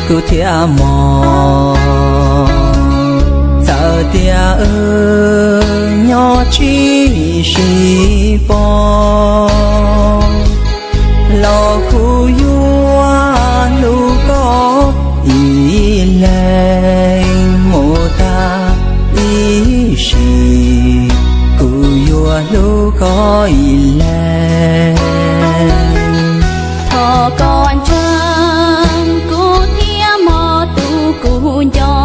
kuv thiaj mog. Txawm tias wb nyob tsis sib pom, los kuv yuav hlub koj ib leeg mus tag ib sim, kuv yuav hlub koj ib leeg. Thov koj ntseeg kuv thiab mog tus kuv nco.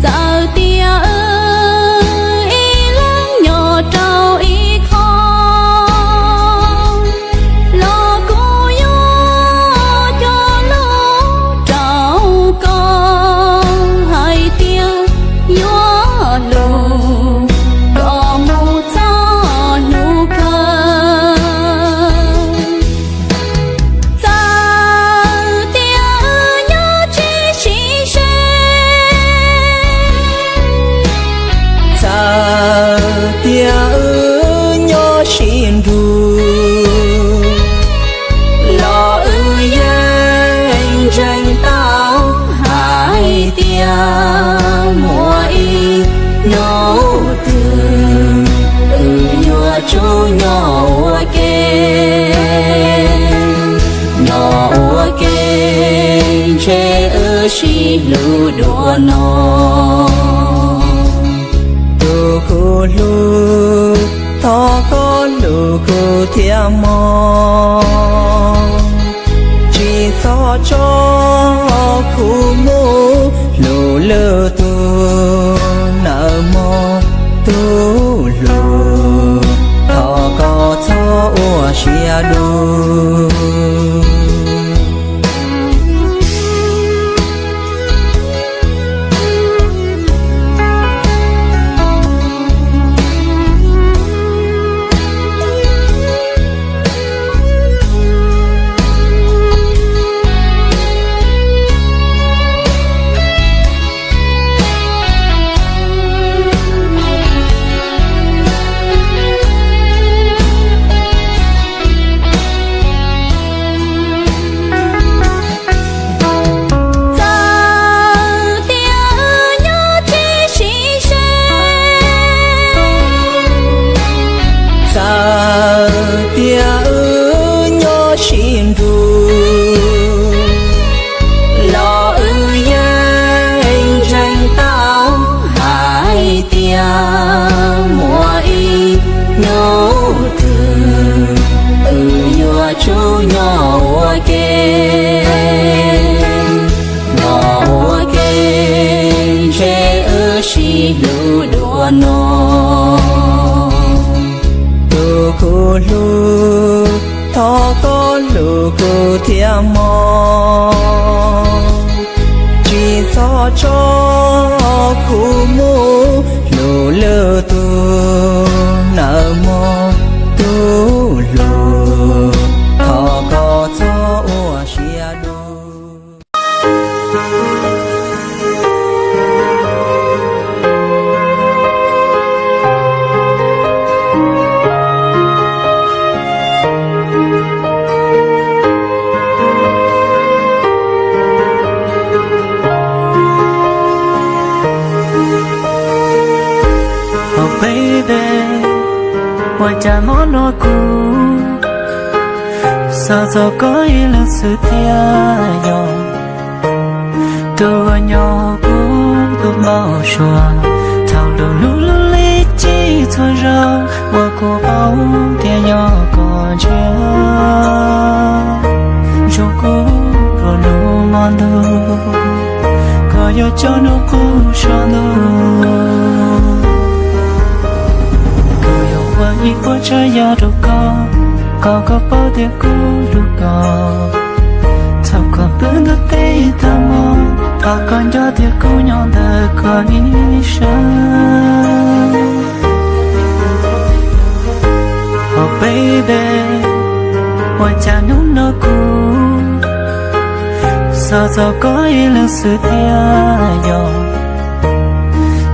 Txawm tias wb ib leeg nyob rau ib qho, los kuv yuav cog lus rau koj hais tias yuav hlub koj mus txog hnub kawg. Txawm tias wb nyob tsis sib ze, txawm tias wb nyob sib nrug, los wb yeej ntseeg tau hais tias muaj ib hnub twg wb yuav tsum nyob ua ke, nyob ua ke ntshe wb sib hlub dua no. Tus kuv hlub, thov koj hlub kuv thiab mog. Tsis txhob tso kuv mus hlub lwm tus nawb mog tus hlub, thov koj txhob ua siab dub. Txawm tias wb nyob tsis sib ze, txawm tias wb nyob sib nrug, los wb yeej ntseeg tau hais tias muaj ib hnub twg wb yuav tsum nyob ua ke, nyob ua ke ntshe wb sib hlub dua no. Tus kuv hlub, thov koj hlub kuv thiab mog. Tsis txhob tso kuv mus hlub lwm tus nawb mog tus hlub, thov koj txhob ua siab dub. Oh baby, ua cas mob nrog kuv, xav txog koj ib leeg xwb thiaj yog tus uas nyob kuv tus npau suav, thaum lub hlub lub li tsis txhua zaus, uas kuv paub tias yog koj ntshiab, zoo kuv nruab hnub hmo ntuj, koj yuav coj hnub qub saum ntuj. Kuv yuav ua ib puas tsav yam rau koj, kom koj paub tias kuv hlub koj. Thaum koj pw ntuj teb tag hmo, thov koj nco tias kuv nyob ntawm koj ib sab. Oh baby, ua cas hnub no kuv xav txog koj ib leeg xwb thiaj yog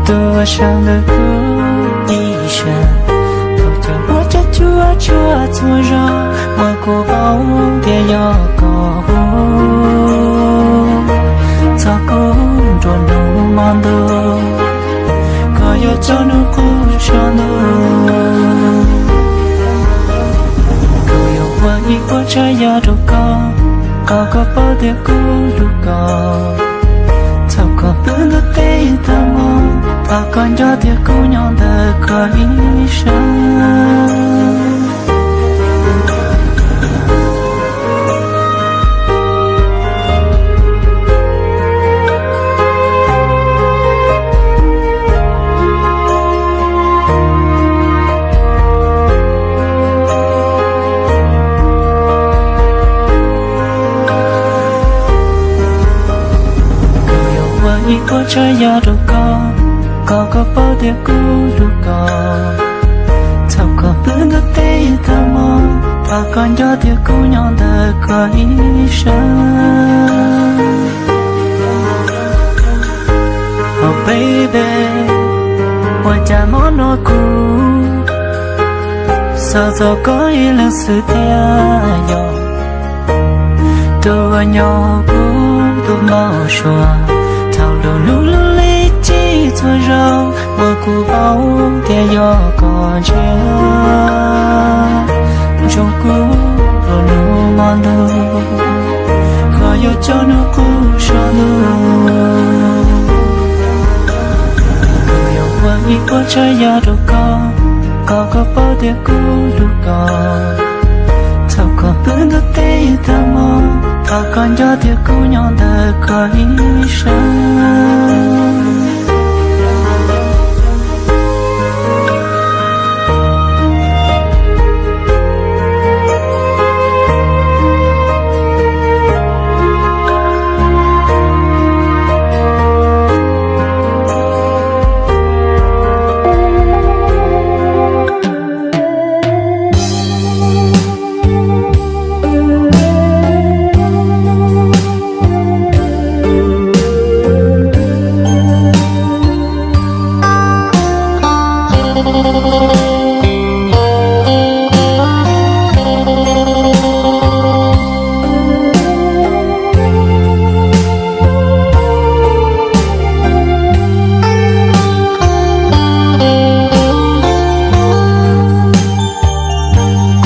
tus uas sawv ntawm kuv ib sab. Thaum cov mob tsuag tsuag txhua zaus, uas kuv paub tias yog koj hu tsaus ntuj. Kuv yuav ua ib puas tsav yam rau koj, kom koj paub tias kuv hlub koj. Txhob kom pw ntuj teb tag hmo, thov koj nco tias kuv nyob ntawm koj ib sab. Kuv yuav ua ib puas tsav yam rau koj, kom koj paub tias kuv hlub koj. Txhob kom pw ntuj teb tag hmo, thov koj nco tias kuv nyob ntawm koj ib sab. Oh baby, ua cas hmo no kuv xav txog koj ib leeg xwb thiab yog. Tus uas nyob kuv tus npau suav, thaum lub hnub lub li txhua zaus uas kuv paub tias yog koj ntshe zoo kuv lub hnub hmo ntuj, koj yuav tsaus ntuj kuv tsaus ntuj. Kuv yuav ua ib puas tsav yam rau koj, kom koj paub tias kuv hlub koj. Txhob kom pw ntuj teb tag hmo, thov koj nco tias kuv nyob ntawm koj ib sab.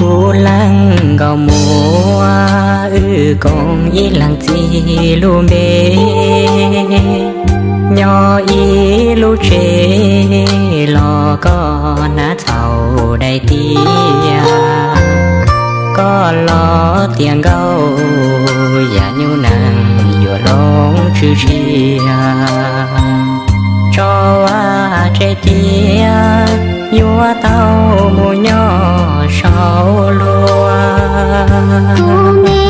Kuv leej nkauj muam, wb koom ib leeg txij lub npe, nyob ib lub tsev los koj hnav txhaum daim tiab. Koj los tiav nkauj yam nyuj nees yuav hloov tswv sia, tso vaj tse tiab yuav tau mus nyob saum luag. Kuv me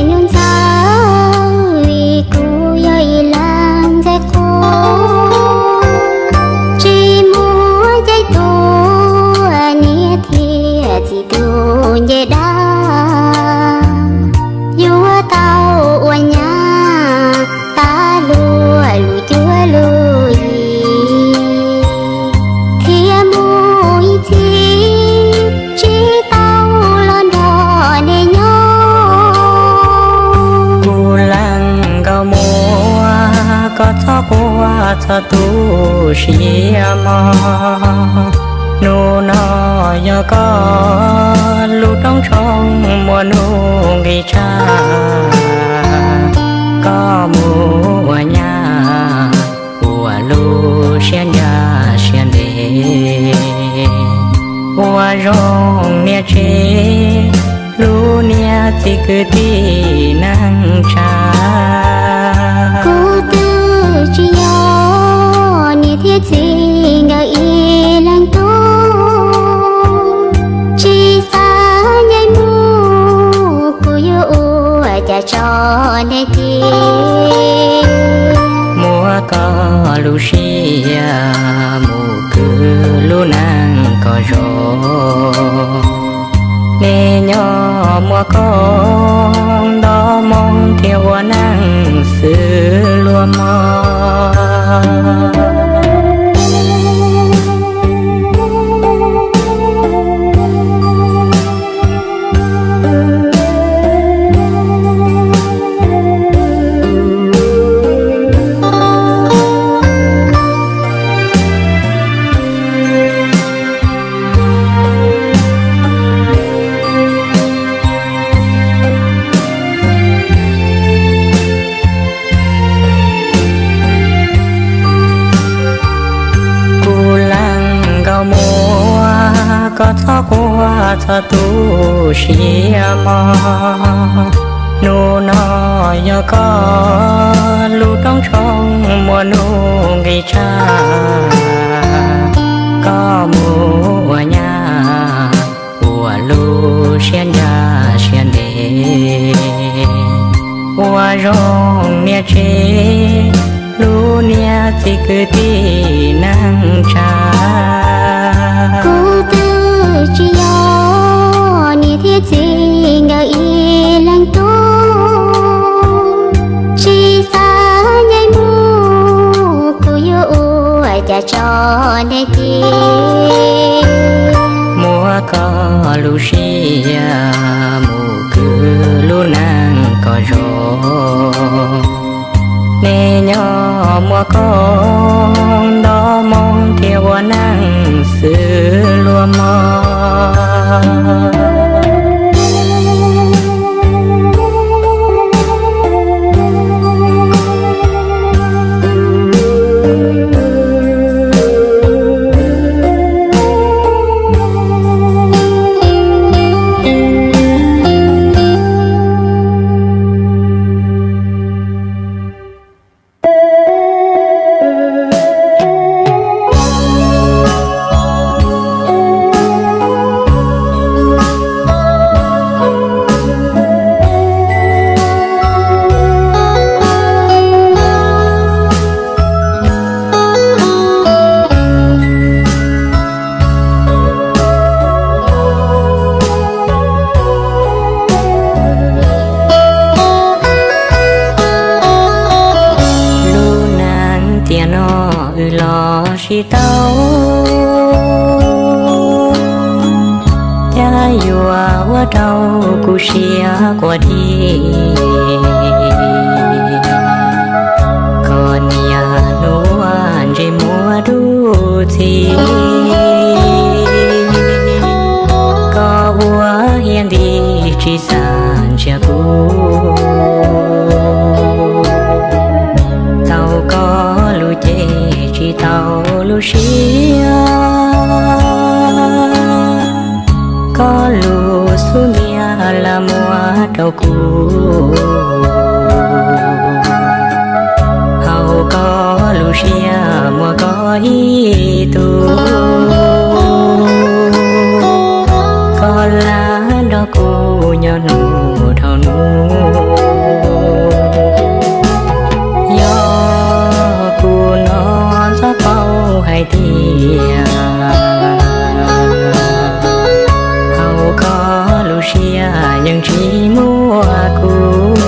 nyuam ntxawm, kuv yog ib leeg ntxhais quav, tsis muaj caij tuaj niam thiab txiv tus nce dab, yuav tau ua nyab tas luag lub cuab lub yig, thiab mus ib txhis tsis tau los nrog nej nyob. Kuv leej nkauj muam, koj txhob quaj txhob tu siab mog. Hnub no yog koj lub rooj tshoob muaj hnub nqis tshav, koj mus ua nyab ua lub siab ncaj siab ntev, ua zoo niam tsev lub niam txiv kwv tij neej tsa. Kuv twb tsis yog niam thiab txiv nkawd ib leeg tub, tsis xav ncaim mus kuv yuav ua cas tso nej cia. Muab koj lub siab mus kwv lub neej kom zoo, nej nyob muaj koob nto moo thiaj ua neej xws luag mog. Koj txhob quaj txog tu siav mog, hnub no yog koj lub rooj tshoob muaj nuj nqis tshaj. Koj mus ua nyab ua lub siab ncaj siab ntev, ua zoo niam tsev, lub niam txiv kwv tij neej tsa. Kuv twb tsis yog niam thiab txiv nkawd ib leeg tub, tsis xav ncaim mus kuv yuav ua cas tso ntev tiag. Muab koj lub siab mus kwv lub neej kom zoo, nej nyob muaj koob nto moo thiaj ua neej xws luag mog. Lub neej tiam no wb los sib tau, cas yuav ua rau kuv siab quaj dig. Koj niam hnub ntsej muag dub txig, koj ua hiav nti tsis xav ntsiag kuv. Tau koj lub cev tsis tau lub siab, koj lub xub ntiag lam muab rau kuv. Hauv koj lub siab muaj koj ib tug, koj lam nrog kuv nyob hnub dhau hnub. Yog kuv no ntxov paub hais tias, hauv koj lub siab yeej tsis muaj kuv,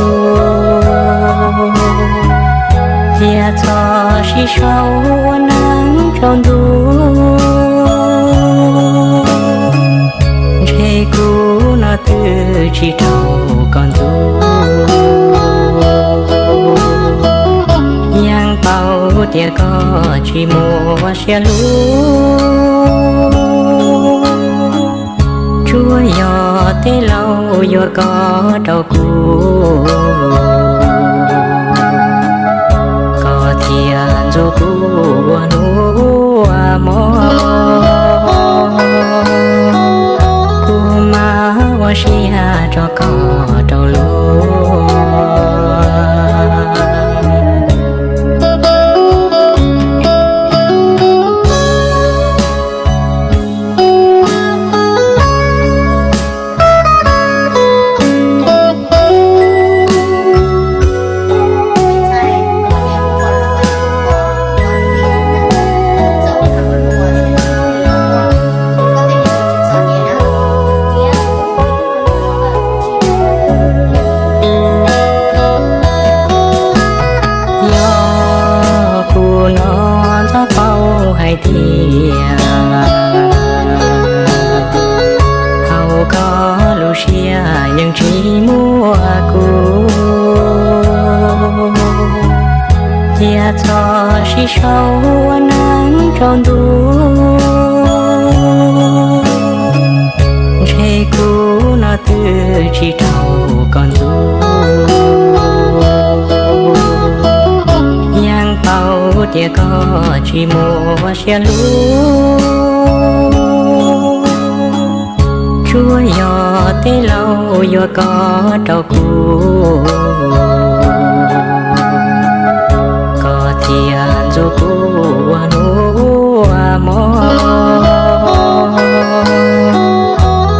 thiaj txhob sib sau ua neej tsaus ntuj. Ntshe kuv no twb tsis raug koj ntxub, yeej paub tias koj tsis muaj siab hlub. Tsuas yog tej laus yuam koj rau kuv, koj thiaj ntxub kuv ua hnub ua hmo. Kuv mam ua siab tso koj rau luag. Yog kuv no ntxov paub hais tias, hauv koj lub siab yeej tsis muaj kuv, thiaj txhob sib sau ua neej tsaus ntuj. Ntshe kuv no twb tsis raug koj ntxub, yeej paub tias koj tsis muaj siab hlub. Tuaj yog tej laus yuav koj rau kuv, koj thiaj ntxub kuv ua hnub ua hmo.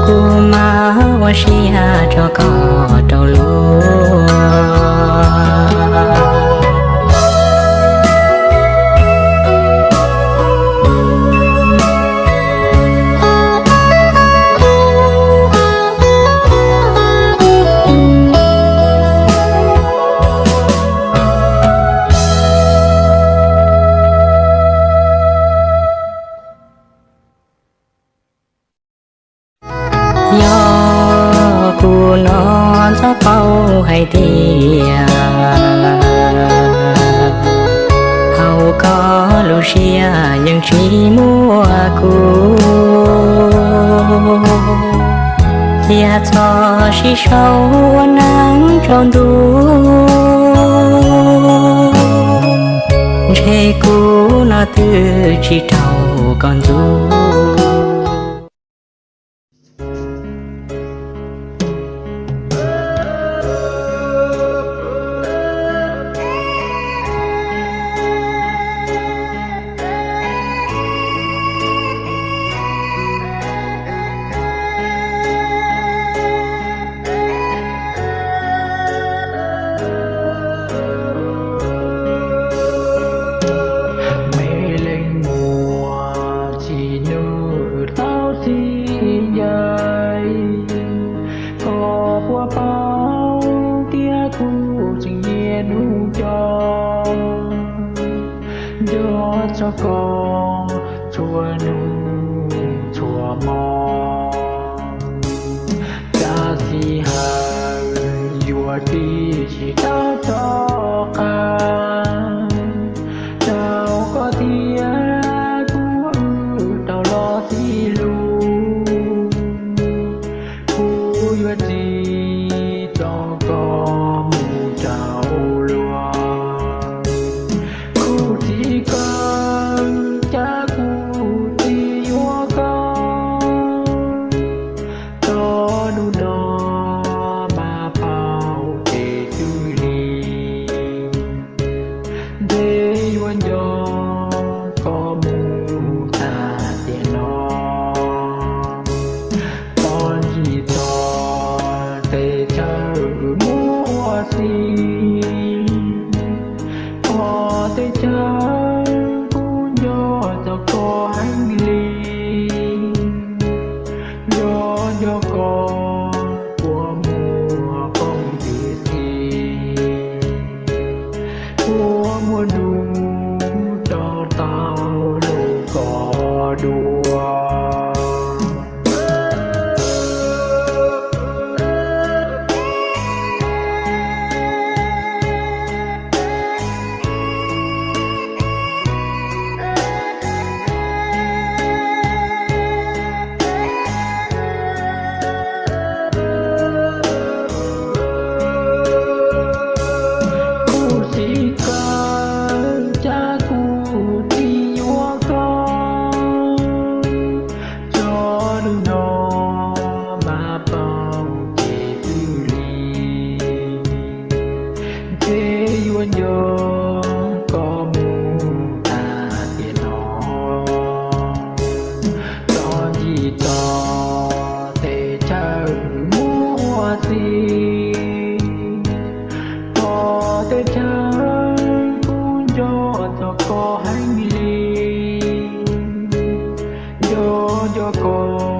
Kuv mam ua siab tso koj rau luag. Yog kuv no ntxov paub hais tias hauv koj lub siab yeej tsis muaj kuv, thiab txhob sib sau ua neej tsaus ntuj, ntshe kuv no twb tsis raug koj ntxub. Me leej muam tsis nug tau txiv ncaim, koj puas paub tias kuv tseem nyiam nug coj, nco txog koj txhua hnub txhua hmo. Cas txiv hawm yuav tsis tau rov qab rau koj thiab kuv wb tau los sib hlub. Kuv yuav tsis tso koj mus rau luag. Kuv txiv kawg, cas kuv txiv yuav koj, txog hnub no mas paub ces twb lig, ntshe yuav nco koj mus tag tiam no. Pog ncig txog tej chaw wb muaj ua si, pog tej chaw kuv nco txog koj heev li. Nco nco koj puas muaj qoob txiv xis, puas muaj nus rau tau lub koj dua. Kuv txiv kawg, cas kuv txiv yuav koj, txog hnub no mas paub ces twb lig, ntshe yuav nco koj mus tag tiam no. Txog ncig txog tej chaw wb muaj ua si, txog tej chaw kuv nco txog koj heev li. Nco nco koj